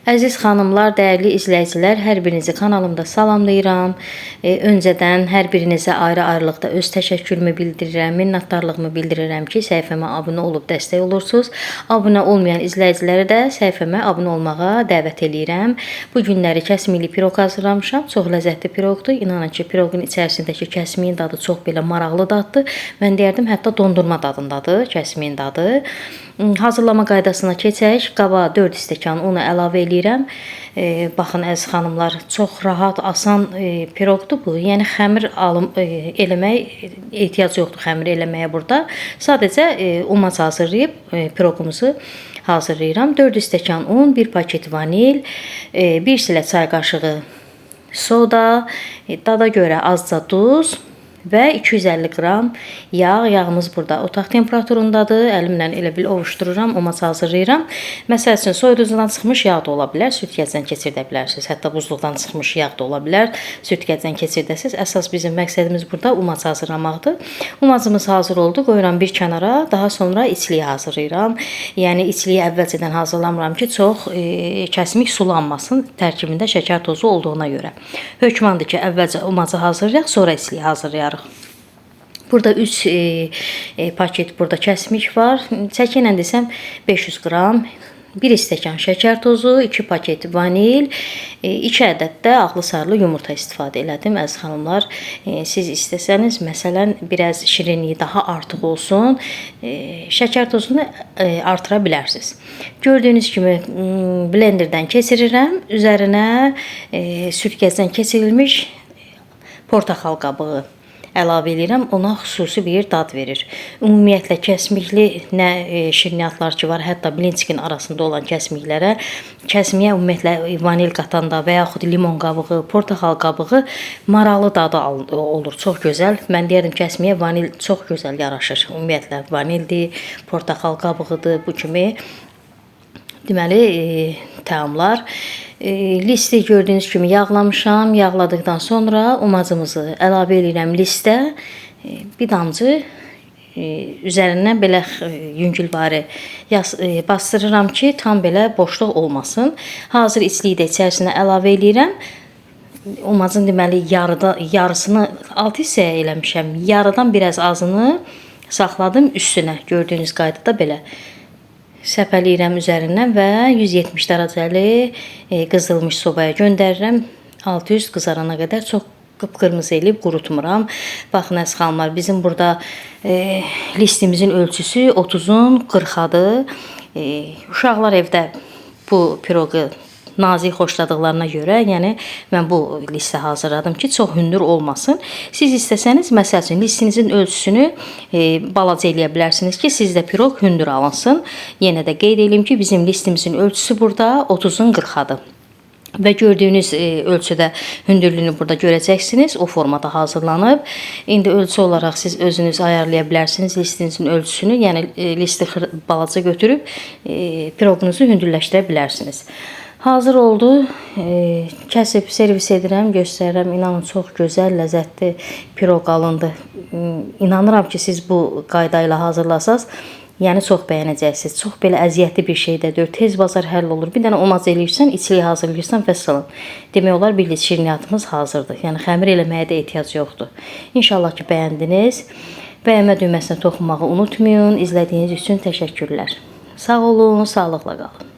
Əziz xanımlar, dəyərli izləyicilər, hər birinizi kanalımda salamlayıram. Öncədən hər birinizə ayrı-ayrılıqda öz təşəkkürümü bildirirəm, minnətdarlığımı bildirirəm ki, səhifəmə abunə olub dəstək olursunuz. Abunə olmayan izləyiciləri də səhifəmə abunə olmağa dəvət eləyirəm. Bu günləri kəsmikli piroq hazırlamışam. Çox ləzzətli piroqdur. İnanın ki, piroqun içərisindəki kəsmiyin dadı çox belə maraqlı daddır. Mən deyərdim, hətta dondurma dadındadır kəsmiyin dadı. Hazırlama qaydasına keçək. Qaba 4 stəkan unu əlavə eləyirəm. Baxın əziz xanımlar, çox rahat, asan piroqdur bu. Yəni xəmir alım eləmək ehtiyac yoxdur xəmir eləməyə burada. Sadəcə umac hazırlayıb piroqumuzu hazırlayıram. 4 stəkan un, 1 paket vanil, 1 silə çay qaşığı soda, dada görə azca duz və 250 qram yağ. Yağımız burada otaq temperaturundadır. Əlimlə elə bil ovuşdururam, umac hazırlayıram. Məsəl üçün soyuducudan çıxmış yağ da ola bilər, südgəcdən keçirdə bilərsiniz. Hətta buzluqdan çıxmış yağ da ola bilər, südgəcdən keçirdəsiniz. Əsas bizim məqsədimiz burada umac hazırlamaqdır. Umacımız hazır oldu. Qoyuram bir kənara. Daha sonra içliyi hazırlayıram. Yəni içliyi əvvəlcədən hazırlamıram ki, çox kəsmik sulanmasın, tərkibində şəkər tozu olduğuna görə. Hökmandır ki, əvvəlcə umacı hazırlayaq, sonra içliyi hazırlayarıq. Burada 3 paket burada kəsmik var. Çəki ilə desəm 500 qram, 1 stəkan şəkər tozu, 2 paket vanil, 2 ədəd də ağlı sarılı yumurta istifadə elədim. Əziz xanımlar, siz istəsəniz, məsələn, biraz şirinliyi daha artıq olsun, şəkər tozunu artıra bilərsiniz. Gördüyünüz kimi blenderdən keçirirəm. Üzərinə sürtkəcdən keçirilmiş portaxal qabığı əlavə eləyirəm, ona xüsusi bir dad verir. Ümumiyyətlə kəsmikli nə şirniyyatlar ki var, hətta blinçikin arasında olan kəsmiklərə, kəsmiyə ümumiyyətlə vanil qatanda və yaxud limon qabığı, portaxal qabığı maraqlı dadı olur. Çox gözəl. Mən deyərdim kəsmiyə vanil çox gözəl yaraşır. Ümumiyyətlə vanildir, portaxal qabığıdır, bu kimi deməli təamlar. Listi gördüyünüz kimi yağlamışam. Yağladıqdan sonra umacımızı əlavə eləyirəm listə. Bir damcı üzərindən belə yüngülvari bastırıram ki, tam belə boşluq olmasın. Hazır içliyi də içərisinə əlavə eləyirəm. Umacın deməli yarısını 6 hissəyə eləmişəm. Yarıdan biraz azını saxladım üstünə. Gördüyünüz qaydada belə səpələyirəm üzərindən və 170 dərəcəli qızdırılmış sobaya göndərirəm. Altı üst qızarana qədər çox qıpqırmızı eləyib qurutmuram. Baxın əziz xanımlar, bizim burada listimizin ölçüsü 30-un 40-adır. Uşaqlar evdə bu piroqu nazik xoşladıqlarına görə, yəni mən bu listə hazırladım ki, çox hündür olmasın. Siz istəsəniz, məsəl üçün listinizin ölçüsünü balaca eləyə bilərsiniz ki, sizdə piroq hündür alınsın. Yenə də qeyd eləyim ki, bizim listimizin ölçüsü burada 30-un 40-adır. Və gördüyünüz ölçüdə hündürlüyünü burada görəcəksiniz. O formada hazırlanıb. İndi ölçü olaraq siz özünüz ayarlaya bilərsiniz listinizin ölçüsünü. Yəni listi balaca götürüb piroqunuzu hündürləşdirə bilərsiniz. Hazır oldu. Kəsib servis edirəm, göstərirəm. İnanın çox gözəl, ləzzətli piroq alındı. İnanıram ki, siz bu qayda ilə hazırlasaz, yəni çox bəyənəcəksiniz. Çox belə əziyyətli bir şey də deyil. Tez bazar həll olur. Bir dənə umac eləyirsən, içliyi hazırlayırsan vəssalam. Demək olar bir litr şirniyyatımız hazırdır. Yəni xəmir eləməyə də ehtiyac yoxdur. İnşallah ki, bəyəndiniz. Bəyənmə düyməsinə toxunmağı unutmayın. İzlədiyiniz üçün təşəkkürlər. Sağ olun, sağlıqla qalın.